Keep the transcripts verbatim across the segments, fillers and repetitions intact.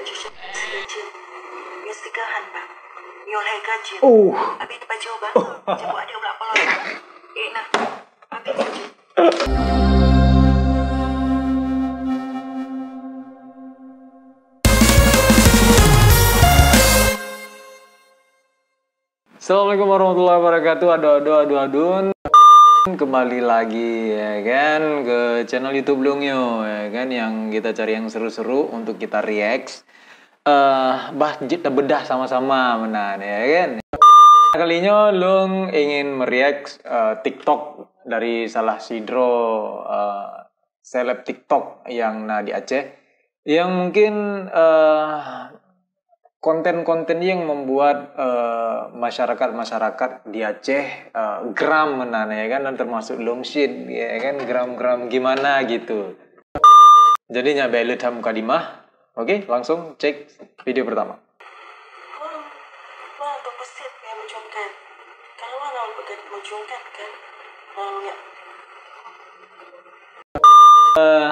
Nyoe seugahan bang. Nyoe lhèe gaji. Oh. Habis dipajoh bang. Jemput adik ulat pelon. Eh nah. Habis gaji. Assalamualaikum warahmatullahi wabarakatuh. Aduh, aduh, aduh, aduh. Kembali lagi, ya kan, ke channel YouTube Lung Yo, ya kan, yang kita cari yang seru-seru untuk kita react. Eh, bah, jeuet tabedah sama-sama meunan, ya kan. Kali nyoe Lung ingin mereact eh, TikTok dari salah sidroe eh, seleb TikTok yang na di Aceh, yang mungkin eh, konten-konten yang membuat eh, masyarakat-masyarakat di Aceh eh, geram meunan, ya kan, dan termasuk Lung cit, ya kan, geram-geram gimana gitu. Jadi nyak bèk le that mukadimah. Oke, langsung cek video pertama. Wah, wah, tu pesit yang mencungkat. Kalau orang pegat mencungkat kan, orang yang Eh,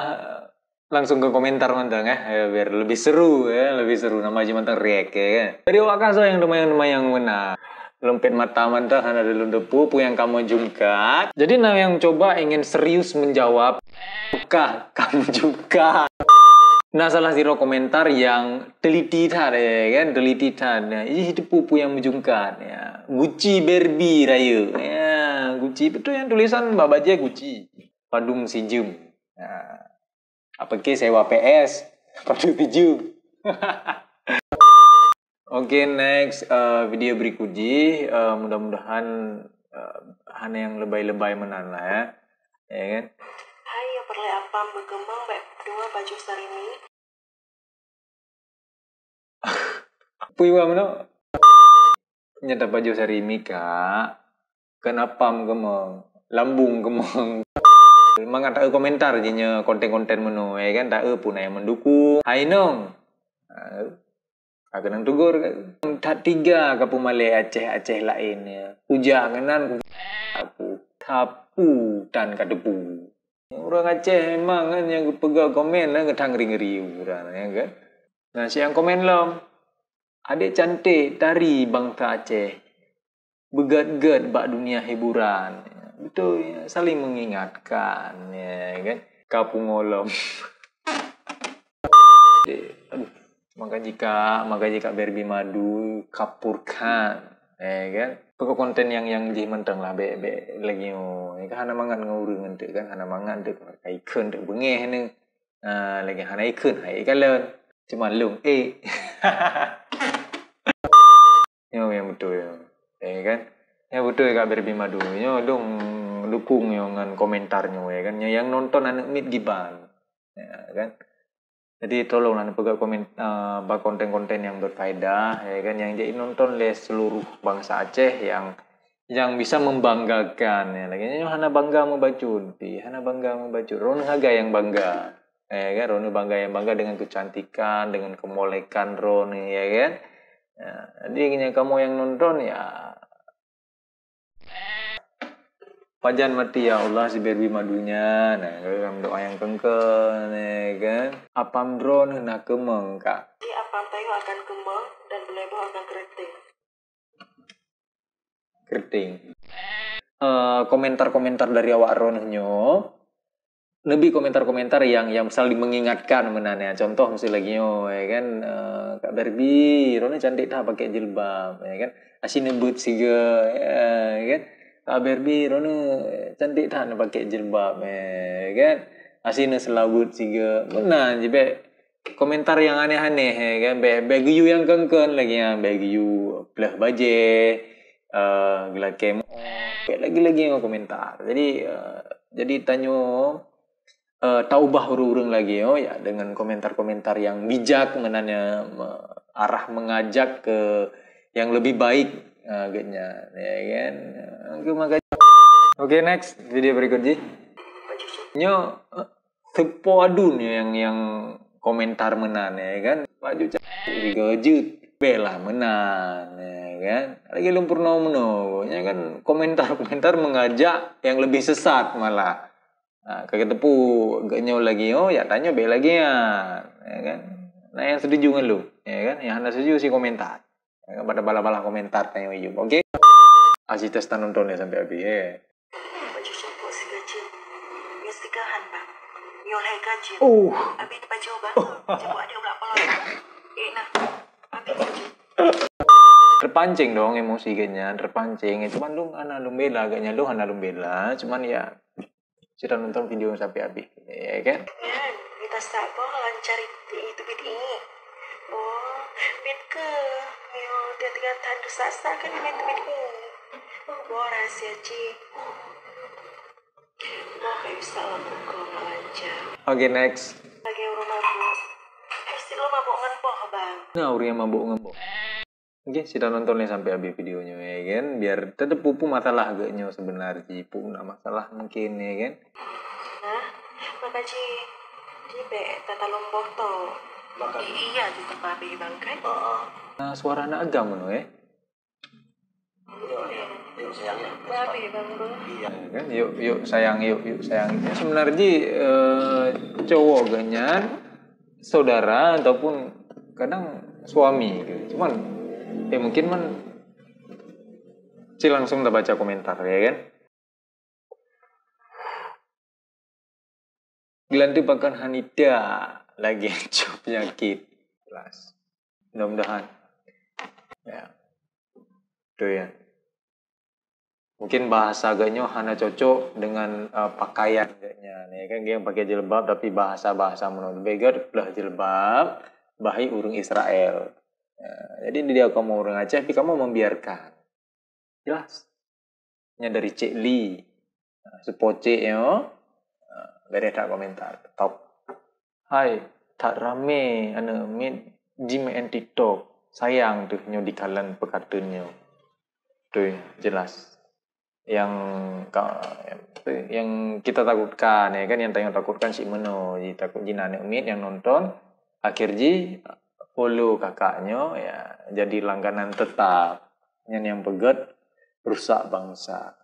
langsung ke komentar mantong eh. Ya, biar lebih seru ya, lebih seru. Nama aja mantong react ya kan. Dari awak kaso yang temayang-temayang benar. Leumpet mata mantong hana ada lôn teupeu peue nyang kamoe jungkat. Jadi na nyang coba ingin serius menjawab, "Kah kamu juga?" Nah, salah sidroe komentar yang teliti that ya kan, teliti that. Ya, ih teupeu peue nyang meujungkat ya. Gucci Barbie rayeuk. Ya, Gucci betul yang tulisan bak bajèe Gucci. Padum sijeum. Ya. Apa ke sewa P S? Padum sijeum. Oke, next eh, video berikut jih. Eh, mudah-mudahan eh, hana yang lebay-lebay meunan lah ya. Ya kan? Hai, ya perlu apam berkembang baik kedua baju sarimi. Pui wa meuno. Nyata baju sarimi kak. Kenapa meukeumong? Lambung keumong. Mangat taeu komentar jih nyoe konten-konten meuno, ya kan? Taeu pun yang mendukung. Hai nong. Ka keunong tegur ka. That tiga ka peumalée Aceh-Aceh laén ya. Kujak ngeunan ku aku tapu tan ka teupeu. Ureuëng Aceh memang kan nyang geupeugah komen na geutang ngeri-ngeri ureuëng ya kan. Nah, siang komen lom. Adik cantik tari bangsa Aceh. Beugét-gét bak dunia hiburan. Betul, ya, saling mengingatkan, ya kan? Kapungolom. Aduh, maka jika, maka jika Barbie madu kapurkan, ya kan? Pokok konten yang yang jih menteng lah, bek bek lagi oh, ya kan? Hana mangat ngon ureuëng entek kan, hana mangat entek, ikon entek bengeh ni. Ah, lagi hana ikon, hai ikalon. Cuma lung eh. Nyoe yang betul ya. Ya kan? Yang betul kak Barbie madu. Nyoe dong dukung nyoe ngan komentar nyoe ya kan. Yang nonton aneuk mit giban. Ya kan? Jadi tolonglah neupeugah komen uh, bak konten-konten yang berfaedah ya kan, yang jadi nonton oleh seluruh bangsa Aceh yang yang bisa membanggakan ya lagi nyoe hana bangga membacut pi hana bangga membacut ron haga yang bangga ya kan ron bangga yang bangga dengan kecantikan dengan kemolekan ron ya kan ya, jadi kamu yang nonton ya Pajan mati ya Allah si Barbie madunya nah dalam doa yang kengkeng ya kan apam droeneuh na keumeng kak. Di apam tayo akan keumeng dan bulai boh akan keriting. Keriting. Uh, komentar-komentar dari awak droeneuh nyoe lebih komentar-komentar yang yang saling mengingatkan meunan ya. Contoh misalnya lagi nyoe ya kan uh, Kak Barbie, droeneuh cantik dah pakai jilbab ya kan. Asin nebut siga ya kan. Kak Barbie, droeneuh cantik that pakai jilbab ya kan. Asin selawut siga. Meunan je bek komentar yang aneh-aneh ya kan. Bek bek geuyue yang kengkeng lagi ya. Bek geuyue pleh bajeh uh, gelakeh bek lagi-lagi yang komentar. Jadi uh, jadi tanyoe uh, taubah ureuëng-ureuëng lagi oh ya dengan komentar-komentar yang bijak menanya arah mengajak ke yang lebih baik uh, agaknya ya kan. Oke, maka Oke, next video berikut ji. Nyo uh, sepo adun yang yang komentar menan ya kan. Baju cantik juga jut. Bela menan ya kan. Lagi lumpur nomor ya kan komentar-komentar mengajak yang lebih sesat malah. Ha, ka geuteupeue geuh nyoe lagi oh, yak tanyoe bèk lagi nyan, ya kan? Na nyang setuju ngon lôn, ya kan? Nyang hana setuju si komentar. Ya kan? Pada balah-balah komentar tanyoe YouTube. Oke? Aci tes tanonton ya sampai habis, ya. Baju cokok si gajin. Nyoe sigahan, Bang. Nyoe lhèe gajin. Oh. Abis baju, Bang. Cokok ada ulat pelong. Eh, nah. Abis baju. Terpancing dong emosi geuh nyan, terpancing. Cuman lôn hana lôn bela geuh nyan, lôn hana lôn bela. Cuman ya, Cit tanonton video sampai habis, ya kan? Nyan, mita saboh lancar itu, itu bit i. Oh, bit ke? Yo, tiga-tiga tahun tu sasa kan main tu bit i. Oh, boh rahasia cik. Boh kayu salam kok nggak lancar. Oke, next. Lagi urang mabuk. Eh, si lo mabuk ngan boh, Bang. Nah, urang yang mabuk ngan boh. Oke, sita nonton ni sampai habis video nyoe, ya kan? Biar tetap pupu masalah geuh nyoe sebenarnya. Pupu nak masalah mungkin, ya kan? Nah, maka ji, ji bek tata lomboh to. Maka I- iya, ji tempat habis bangkai. Nah, suara anak agam nyoe, ya? Yuk, yuk, yuk, sayang, yuk. Babe, Bang, Bang. Iya. Ya kan? Yuk, yuk, sayang, yuk, yuk, sayang. Ya, sebenarnya, eh, cowok geuh nyan saudara ataupun kadang suami ke. Cuman, eh, mungkin man si langsung dah baca komentar, ya kan? Gelantu pakan hanita lagi cok penyakit. Jelas. Mudah-mudahan. Ya. Betul ya. Mungkin bahasa geuh nyoe hana cocok dengan, eh, pakaian geuh nyan. Ya kan, geuh pakai jilbab tapi bahasa-bahasa meunoe. Leubeh gét peuleueh jilbab, bah i ureuëng Israel. Ya, jadi dia kamu ureuëng Aceh, tapi kamu membiarkan. Jelas. Nyan dari Cik Li. Nah, seupôt Cik nyoe. Nah, bereh that komentar. Top. Hai, that ramé aneuk miet jimeu'en TikTok. Sayang teuh nyoe dikalon peukateun nyoe. Tui, jelas. Yang ka-, yang kita takutkan, ya kan, yang tanyoe takutkan cit meunoe, ji takut jih na aneuk miet nyang nonton, akhir jih follow kakak nyoe, ya, jadi langganan tetap. Nyan nyang peugét rusak bangsa.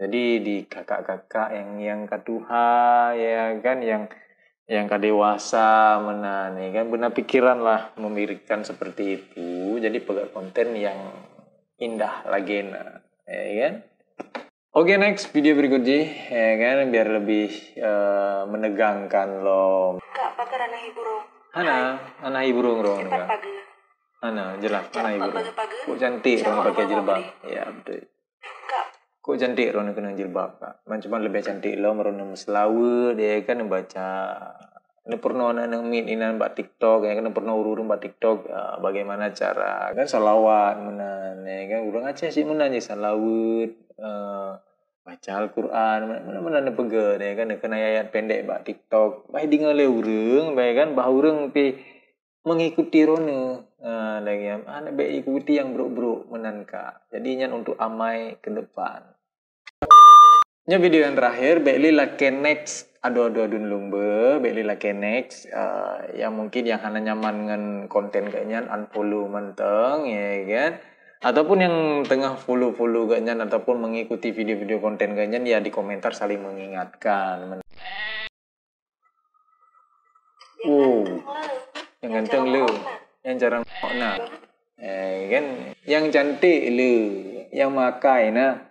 Jadi di kakak-kakak yang, yang ka tuha, ya kan, yang, yang ka dewasa meunan, ya kan, beuna pikiranlah memikirkan seperti itu. Jadi peugét konten yang indah lagée na, ya kan. Oke, next video berikut jih, ya kan, biar lebih, eh, menegangkan lom. Kak, pakai ranah hiburan. Hana, hana hiburan rong. Cepat pakai. Hana, jelas, hana hiburan. Kok cantik rong pakai jilbab. Ya, betul. Kok cantik rong keuneuk jilbab, Kak? Man cuma lebih cantik lom rong meuseulaweuet, ya kan, baca. Ni pernah aneuk-aneuk miet inan bak TikTok, ya kan, pernah ureuëng bak TikTok, ah, bagaimana cara, kan, salawat meunan, ya kan, ureuëng Aceh cit meunan jih salaweuet, eh, baca Al-Quran, meunan-meunan neupeugah, ya kan, keunan ayat pendek bak TikTok, bah deungoe lé ureuëng, bah, ya kan, bah ureuëng pih mengikuti rone, ah, lagée nyan, hana bék ikuti nyang brok-brok meunan ka. Jadi nyan untuk amai ke depan. Nyoe video nyang terakhir, bék lé lakée next, aduh, aduh, adun lumbe, bék lé lakée next, eh, yang mungkin yang hana nyaman ngon konten geuh nyan unfollow mantong, ya kan? Ataupun yang tengah follow-follow geuh nyan ataupun mengikuti video-video konten geuh nyan, ya di komentar saling mengingatkan. Oh, nyang ganteng le, nyang jarang awak na. Eh, kan? Nyang cantik le, nyang makai na.